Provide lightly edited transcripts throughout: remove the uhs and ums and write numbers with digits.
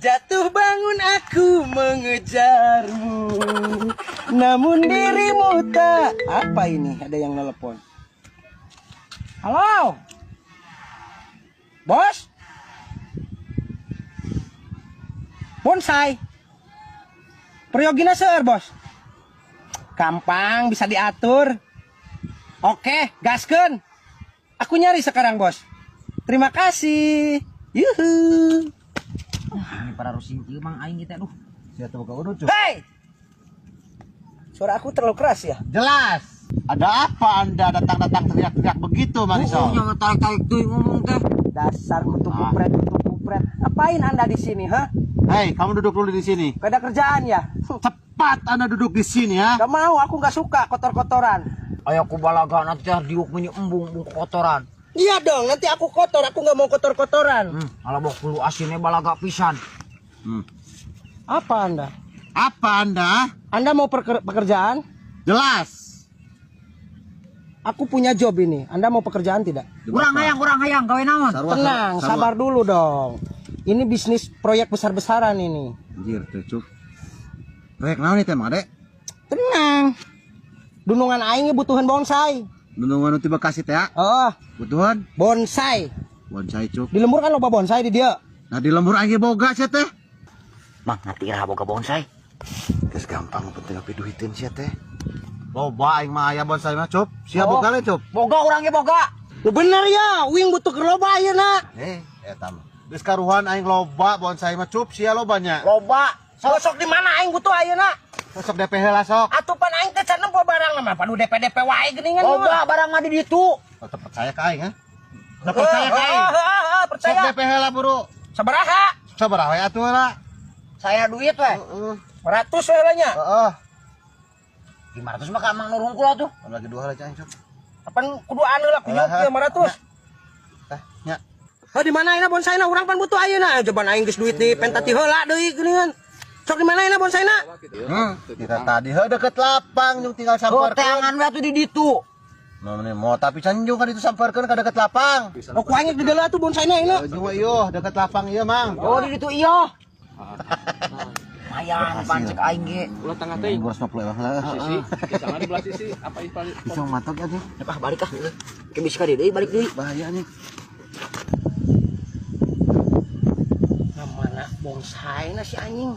Jatuh bangun aku mengejarmu, namun dirimu tak. Apa ini? Ada yang nelpon. Halo, bos? Bonsai. Peryoginya seur, bos. Gampang, bisa diatur. Oke, gaskeun. Aku nyari sekarang, bos. Terima kasih. Yuhu. Ini para rusing kieu mang aing kita aduh. Sia teh boga urut, Cuk. Hei! Suara aku terlalu keras ya? Jelas. Ada apa Anda datang-datang teriak-teriak begitu, Marisol? Oh, jangan tarik-tarik deui ngomong teh. Dasar kutu kupret, kutu kupret. Ngapain Anda di sini, ha? Hei, kamu duduk dulu di sini. Gak ada kerjaan ya? Cepat Anda duduk di sini ya. Gak mau, aku gak suka kotor-kotoran. Aya ku balaga nanti teh diuk meuni embung embung kotoran. Iya dong, nanti aku kotor, aku gak mau kotor-kotoran. Alah bok bulu asinnya balaga pisan. Apa Anda? Apa Anda? Anda mau pekerjaan? Jelas. Aku punya job ini. Anda mau pekerjaan tidak? Urang hayang gawe naon? Sarua, Tenang, sarua. sabar dulu dong. Ini bisnis proyek besar-besaran ini. Anjir, teh cuk. Proyek naon ieu teh, Mang Ade? Tenang. Dunungan aing butuhan bonsai. Dunungan nu ti Bekasi teh, ya? Oh, Butuhan bonsai. Bonsai cuk. Di lembur kan loba bonsai di dia. Nah di lembur aing ge boga sia teh. Mang ngerti iraha boga bonsai. Geus gampang penting api duitin sia teh. Loba aing mah aya bonsai mah, Cup. Sia Oh. boga le, Cup. Boga urang ge boga. Lu bener ya, wing butuh keur loba ayeuna. Eh, eta mah. Geus karuhan aing loba bonsai mah, Cup. Sia lobanya. Loba. Sok di mana aing butuh ayeuna? Sok DP heula sok. Atuh pan aing teh can nempo barang mah panu DP-DP wae geuningan. Loba barang mah di ditu. Oh, teu percaya ka aing, ha? Teu percaya ka aing. Heeh, percaya. Sok DP heula buru. Sabaraha? Sabaraha we atuh heula? Saya duit we. Heeh. 100 we heula nya. Heeh. 500 mah ka Mang Nur hungkul atuh. Lagi dua heula aing, Cup. Apan kudu anu lah kunyuk Alah, ieu 500. Tah, nya. Heuh di mana ayeuna bonsaina urang pan butuh ayeuna. Coba aing geus duit di pentati heula deui geuningan. Sok di mana ayeuna bonsaina? Kita tadi heuh deket lapang jeung tinggal Oh, samperkeun. teangan we atuh di ditu. Nah, nih, mau tapi can jeung kan itu samperkeun ka deket lapang. Oh, ku aing di deula atuh bonsaina ayeuna. Jeung we ieu deket lapang ieu, Mang. Oh, di ditu ieu. Lumayan pan cek aing ge. Ulah tengah teh. 250 ewang lah. Sisi, jangan di belah sisi apa ipal. Bisa matok ya, tuh. Ah, balik ah. Ke bisa ka deui balik deui. Bahaya nih. Nah, mana bonsaina si anjing?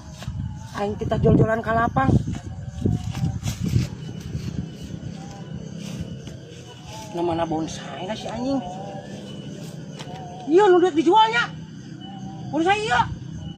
Aing kita jol-jolan ka lapang. Nah, mana bonsaina si anjing? Iya, nu duit dijualnya. Bonsai iya.